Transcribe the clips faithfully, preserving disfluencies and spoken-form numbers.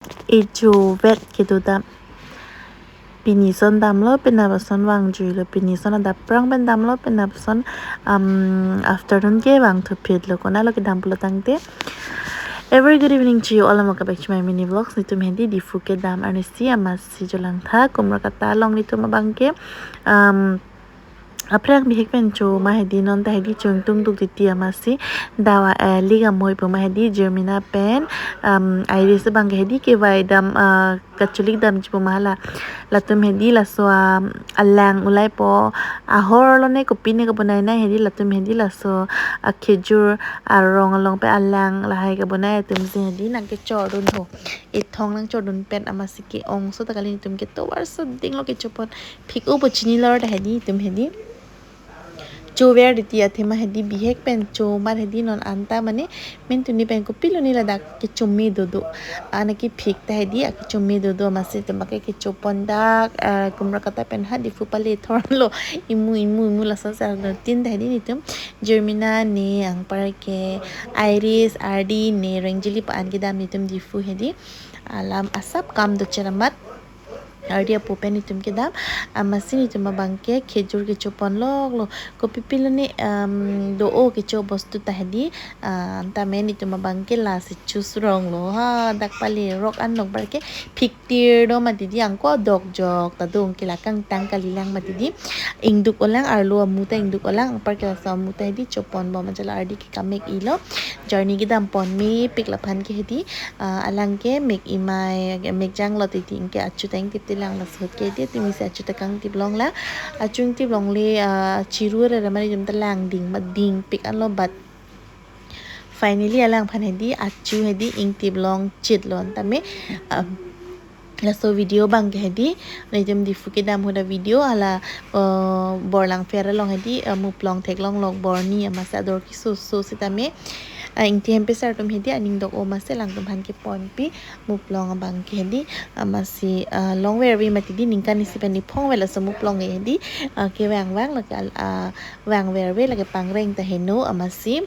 Ejo vet kedo dam. Pini son damlo, penap ason vangjuilo, pini son adap prang pen damlo, penap ason, um, afternoon ke vang thuphitlo, konatlo kedam pulo tangte. A very good evening to you all, welcome back to my mini vlogs. Netum hedi Diphu kedam arnisi amatsi Jolangtha, Kumrakata along netum abangke, um, aphrang bihek pen cho ma hedi, non ta hedi chungtung duk titi amatsi dawa, eh, lik amoi pu ma hedi Jermina pen, um, Iris abangke hedi kevai dam, ah, kacholik damji pu ma hala. Latum hedi laso, ah, alang ulai po, ahor lo ne kopi ne kebonai nai hedi latum hedi laso, ah, khejur arong along pen alang lahai kebonai atum si hedi nangkechordun ho. Ethong nangchordun pen amatsi ke-ong so ta kali netum ke tovar so dinglo kechopon. Phik upo chinilo ta hedi netum hedi. Chover titi athema hedi bihek pen cho ma hedi non anta mane mentuni pen kopilo ne ladak kechome dodo. Ana kephik ta hedi akechome dodo amatsi netum ke kechopon dak, ah, Kumrakata pen ha Diphu pale thorlo imu imu imu lason sa no tin ta hedi netum Jermina ne anparke Iris, Ardi ne Rengjili pa-an kedam netum Diphu hedi. Alam asap kam docheramat. Ardi apo pen netum kedam, amatsi netum abangke khejur kechopon loklo. Kopipilo ne, um, do-o kecho bostu ta hedi, ah, anta me netum abangke lasi chusronglo. Ha, dak pale rok anlong parke phiktir do ma titi, angko dokjok ta dong kila kangtang kalilang ma titi. Ingduk olang, arlo amu ta ingduk olang, anparke laso amu ta hedi chopon bom ajala Ardi ke kamek ilo. Journey kedam pon mepik laphan ke hedi, ah, alang ke mek imai, mek janglo titi, ingke achu ta ingtip tilang laso ke hedi, tumi si achu ta kangtip longlang. Achu ingtip longle, ah, chiru re ramari jum ta lang ding ma dingpik anlo, but finally alangphan hedi achu hedi ingtip long chitlo anta me, ah, laso video abangke hedi, netum Diphu kedam ahut a video hala, uh, Borlang Fair along hedi, uh, muplong theklong lok borni amatsi ador keso so sitame, uh, ingti hempe sar atum hedi aning dok-o amatsi alangtum aphan keponpi muplong abangke hedi, amatsi, uh, longverve ma titi ningkan isi pen niphongve laso muplong ke hedi, uh, kevang vanglo ke al-, uh, vangverve lake pangreng ta heno amatsi.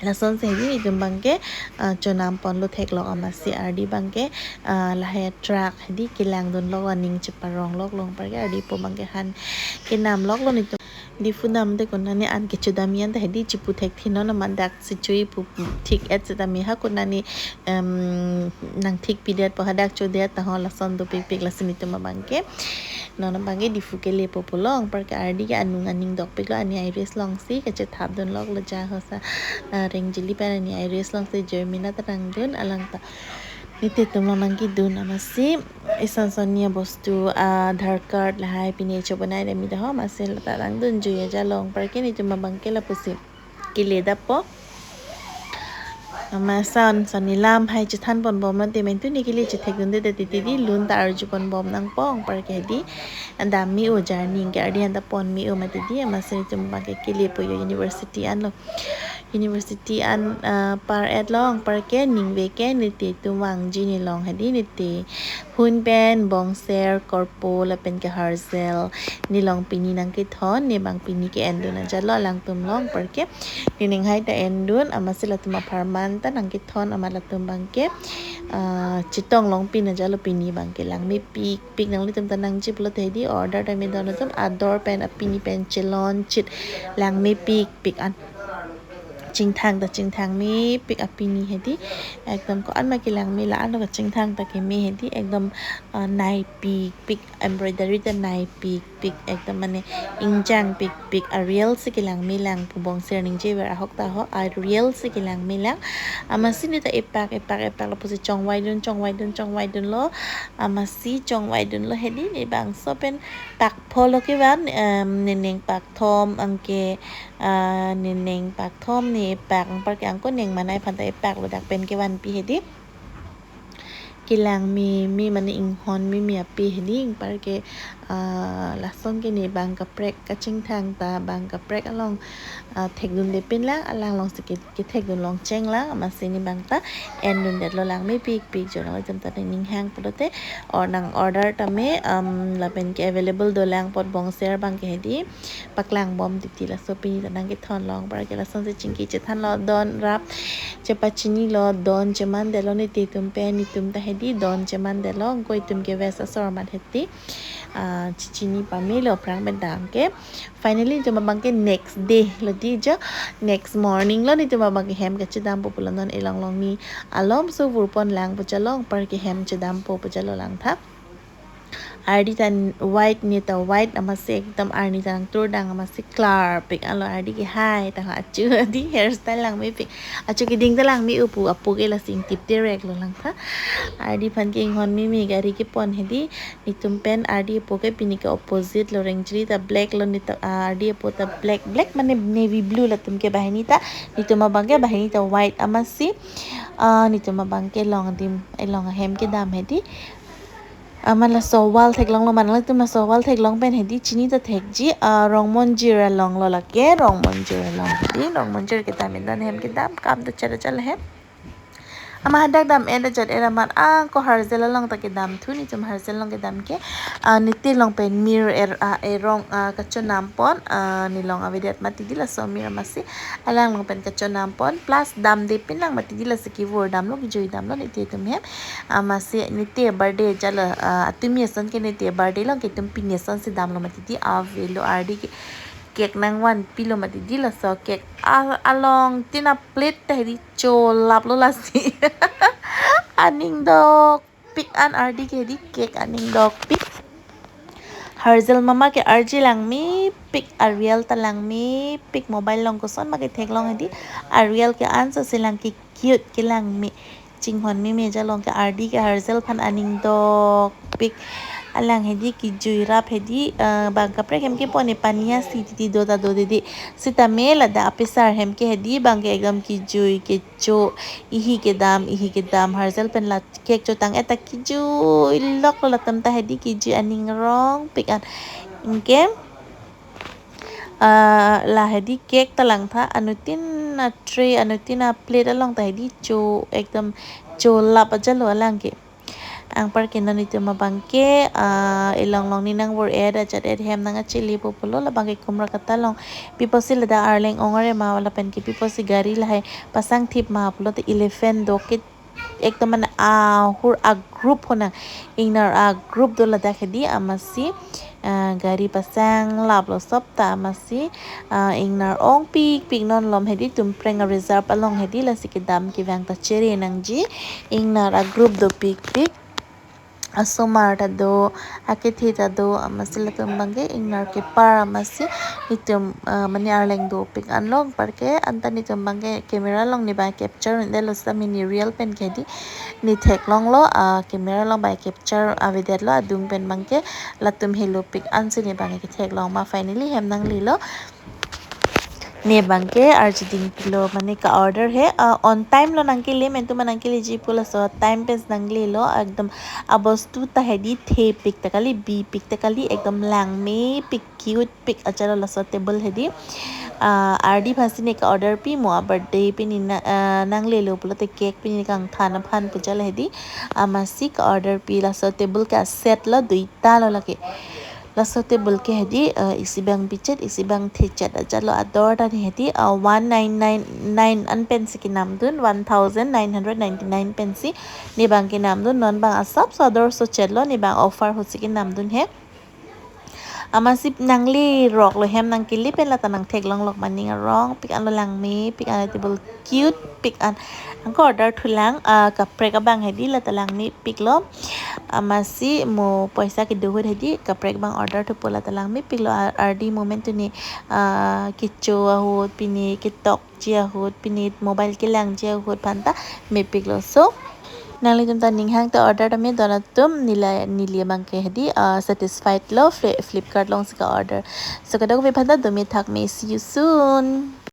Lason si hedi netum abangke, ah, chonam ponlo theklok amatsi Ardi abangke, ah, lahai truck hedi kelang dunlok aning cheparong loklo anparke Ardi apo abangke han kenam loklo netum. Diphu dam te konane an kecho dam an ta hedi chipu thek thi non amat dak si chui pu thik et sitame ha konane, em, nangthik pidet po hadak chodet ta ho lason dopikpik lasi netum abangke. Non abangke Diphu kelepo pulo anparke Ardi ke anung aning dokpiklo ani Iris alongsi kachethap dunloklo ja hosa, ah, Rengjili pen ani Iris alongsi Jermina ta nangdun alang ta. Nete atum along nangkedun amatsi ison sonni abostu, ah, Aadhaar card lahai pine chobonai dam ta ho amatsi lata nangdun jui ajalo anparke netum abangke lapusi kele dappo. Amat ison sonni lam hai chethan pon bom nang te mentuni kele chethek dunde te titi di lun ta arju pon bom nangpo anparke hedi. Dam me-o journey ke Ardi an ta pon me-o ma titi amatsi netum abangke kelepo yo university anlo. University an, ah, par et lo anparke ningve ke nete atum vangji nelong hedi nete Hun pen Bongser, Korpo lapen ke Harsel nelong pini nangkethon, ne abang pini ke-endun ajalo alangtum along anparke. Ne ning hai ta endun amatsi latum apharman ta nangkethon amat latum abangke, ah, chetong longpin ajalo pini abangke langmepikpik nanglitum ta nangchiplo te hedi order ta me don atum ador pen apini pen chelon chit langmepikpik an. Chingthang ta chingthang mepik apini hedi. Ekdom ko-an ma kelang me la-an lo kachingthang ta keme hedi. Ekdom, ah, naipikpik, embroidery ta naipikpik. Ekdom mane ingjangpikpik. A real si kelang me lang pu Bongser ningjever ahok ta ho. A real si kelang me lang. Amatsi ne ta epak, epak, epak lapusi chongvai dun, chongvai dun, chongvai dunlo. Amatsi chongvai dunlo hedi ne bangso pen pak pho lo kevan, em, ne neng pak thom anke, ah, ne neng pak thom ne epak anparke angko neng manai aphan ta epak lo dak pen kevanpi hedi. Kelang me, me mane inghon me, me ape hedi anparke, Ah, lason ke ne bang kaprek kachingthang ta bang kaprek along, ah, thekdunde pinlang, alang alongsi ke, kethekdun longcheng lang, amatsi ne bang ta endundetlo lang mepikpik jo, nanglitum ta ning hang pulote, or nang order tame, um, lapen ke available dolang apot bongser bang ke hedi paklang bom titi, laso pini ta nangkethon long, anparke lasonsi chingki chethanlo, don rap chepachinilo, don chemandetlo nelitum pen, nelitum ta hedi don chemandetlo, anke itum ke veg asor amat hedi, ah, chechini pamelo aphrang pen ta anke. Finally, nelitum abang ke next day lo di jo, next morning lo nelitum abang ke hem kachedampo pulo, non elong along ne alomso vurpon lang pu jalo, anparke hem chedampo pu jalo langtha. Ardi ta white, ne ta white, amatsi ekdom arni ta nangturdang, amatsi klarpik anlo, ardi ke hai ta achu di hairstyle lang mepik, achu keding ta lang me-o pu apo ke lasi ingtip direct lo langtha. Ardi aphan ke inghon meme, gari kepon hedi, nelitum pen ardi apo ke pini ke opposite lo, rengchili ta black lo, ne ta, ah, ardi apo ta black, black mane navy blue, latum ke banghini ta, nelitum abang ke banghini ta white, amatsi, ah, nelitum abang ke long adim, elong ahem kedam hedi. Amat laso wall theklonglo, amat nangtum laso wall theklong pen hedi chini ta thekji, ah, Rongmonjir along lo lake, Rongmonjir along hedi, Rongmonjir kedam, indon hem kedam, kam ta chara chara hem. Amat hadak dam-et ajat-et amat anke Harsel along ta kedamthu, nelitum Harsel along kedam ke, ah, niti along pen mir er, ah, erong, ah, kachonampon, ah, nelong avedet mati di laso mir, amatsi alang along pen kachonampon, plus damde pinlang mati di, lasi kevur damlo, kejui damlo niti atum hem. Amatsi niti birthday jalo, ah, atumi ason ke niti birthday along ke itum pini asonsi damlo mati di, avelo, ardi ke cake nangvanpilo mati di, laso cake a-, along tin a-plate ta hedi cholaplo lasi. Aning dokpik an ardi ke hedi cake aning dokpik. Harsel mama ke arje lang mepik, a-real ta lang mepik, mobile along koson ma ketheklong hedi, a-real ke ansose lang ke cute ke lang me, chinghon meme jalo, anke ardi ke Harsel aphan aning dokpik. Alang hedi kejui rap hedi, eh, bang kaprek hem kepon ne paniasi titi do ta dode di. Sitame ladak apisar hem ke hedi bang ke ekdom kejui kecho, ihi kedam, ihi kedam, Harsel pen la cake chotang-et ta kejui loklo, latum ta hedi kejui aning rongpik an. Anke, ah, la hedi cake ta langtha, anuttin a-tray, anuttin a-plate along ta hedi cho, ekdom cholap ajalo alang ke. Anparke non itum abang ke, ah, elong along ne nangvur-et ajat-et hem nangkachelepo pulo, labang ke Kumrakata along. Pi apotsi ladak Arleng ong-ore ma, lapen ke pi apotsi gari lahai pasangthip ma pulote, elephant do ke ekdom mane ahur a-group ho nang, ingnar a-group do ladak hedi, amatsi, ah, gari pasanglaplo sop ta, amatsi, ah, ingnar ongpikpik, non malom hedi Tumpreng a-reserve along hedi, lasi kedam kevang ta chere nangji, ingnar a-group dopikpik. Asomar ta do, akethe ta do, amatsi latum abang ke ingnar kepar, amatsi itum, ah, mane Arleng dopik anlo, anparke anta nelitum abang ke camera along ne bang capture un-edetlo, sitame ne real pen ke hedi ne theklonglo, ah, camera along bang capture avedetlo, adung pen abang ke latum helopik ansi ne bang ke theklong ma. Finally hem nanglelo. Ne bang ke arjiding pilo, mane ka-order he, ah, on time lo nangkele, mentu ma nangkeleji pu, laso time pen nanglelo, ekdom abostu ta hedi thepik ta kali, bipik ta kali, ekdom lang mepik, cute pik ajalo laso table hedi. Ah, ardi aphansi ne ka-order pi, mo a-birthday pini na, ah, nanglelo pulote cake pini kangthan aphan pu jalo hedi. Amatsi ka-order pi, laso table ke a-set lo, duita lo lake. Laso table ke hedi, eh, isi bang bichet, isi bang thechet ajalo, ador ta ne hedi, eh, one nine nine nine an pensi kenamdun, one thousand nine hundred ninety-nine pensi ne bang kenamdun, non bang asapso ador sochetlo, ne bang offer ahutsi kenamdun he. Amatsi nangleroklo, hem nangkele pen lata nangtheklonglok, maning arongpik anlo, lang mepik an, table cute pik an. Anke order thulang, ah, kaprek abang hedi lata lang mepiklo. Amatsi mo poisa kedo ahut hedi kaprek abang order thupo, lata lang mepiklo. Ar-, ardi moment tuni, ah, kecho ahut, pine ketokji ahut, pine mobile kelangji ahut aphanta mepiklo. So, nanglitum ta ning hang ta order tame don atum, neli, neli abang ke hedi, ah, satisfied lo Fli-, Flipkart alongsi ka-order. So, kadokave aphanta dome thakme, see you soon.